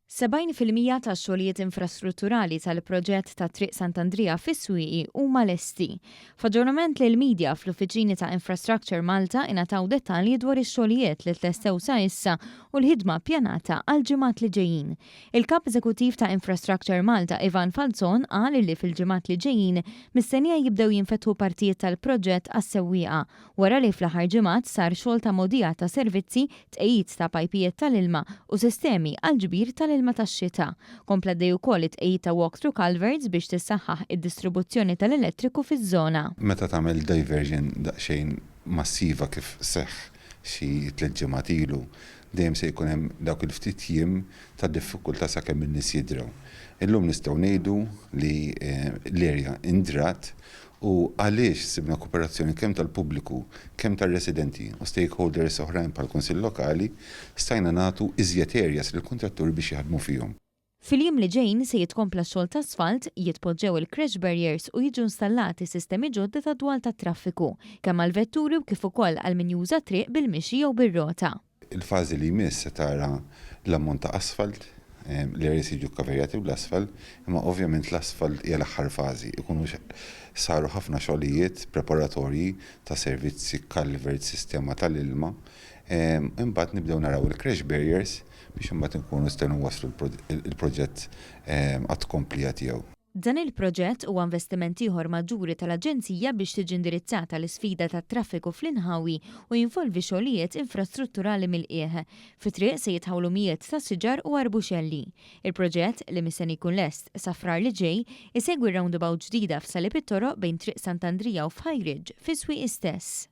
70% tax-xogħlijiet infrastrutturali tal-proġett ta' Triq Sant'Andrija fis-Swieqi huma lesti. F'aġġornament lill-media fl-uffiċini ta' Infrastructure Malta ingħataw dettalji dwar ix-xogħlijiet li tlestew sa issa u l-ħidma ppjanata għall-ġimgħat li ġejjin. Il-Kap Eżekuttiv ta' Infrastructure Malta Ivan Falzon qal li fil-ġimgħat li ġejjin mistennija jibdew jinfetħu partijiet tal-proġett għas-sewwieqa wara li fl-aħħar ġimgħat sar xogħol ta' mogħdija ta' servizzi, tqegħid ta' pajpijiet tal-ilma u sistemi għall-ġbir tal-ilma tax-xita. Kompla għaddej ukoll it-tqegħid ta' walk-through culverts biex tissaħħaħ id-distribuzzjoni tal-elettriku fiż-żona. Meta tagħmel diversion daqsxejn massiva kif seħħ xi tliet ġimgħat ilu, dejjem se jkun hemm dawk il-ftit jiem ta' diffikultà sakemm in-nies jidraw. Illum nistgħu ngħidu li l-area indrat u għaliex sibna kooperazzjoni kemm tal-pubbliku, kemm tar-residenti u stakeholders oħrajn bħall-Kunsill Lokali, stajna nagħtu iżjed areas lill-kuntratturi biex jaħdmu fihom. Fil-jiem li ġejjin se jitkompla x-xogħol ta' asfalt, jitpoġġew il-crash barriers u jiġu installati sistemi ġodda ta' dwal tat-traffiku, kemm għall-vetturi u kif ukoll għal min juża t-triq bil-mixi jew bir-rota. Il-fażi li jmiss se tara l-ammont ta' asfalt, l-areas jiġu kkaverjati bl-asfalt, imma ovvjament l-asfalt hija l-aħħar fażi. Ikunu saru ħafna xogħlijiet preparatorji ta' servizzi, culverts, sistema tal-ilma. Imbagħad nibdew naraw il-crash barriers biex imbagħad inkunu nistgħu nwasslu l-proġett għat-tkomplija tiegħu. Dan il-proġett huwa investiment ieħor maġġuri tal-Aġenzija biex tiġi indirizzata l-isfida tat-traffiku fl-inħawi u jinvolvi xogħlijiet infrastrutturali mill-qiegħ. Fit-triq se jitħawlu mijiet ta' siġar u arbuxelli. Il-proġett, li mistenni jkun lest sa Frar li ġej, isegwi r-roundabout ġdida f'Salib it-Toroq bejn Triq Sant'Andrija u f'High Ridge fis-Swieqi stess.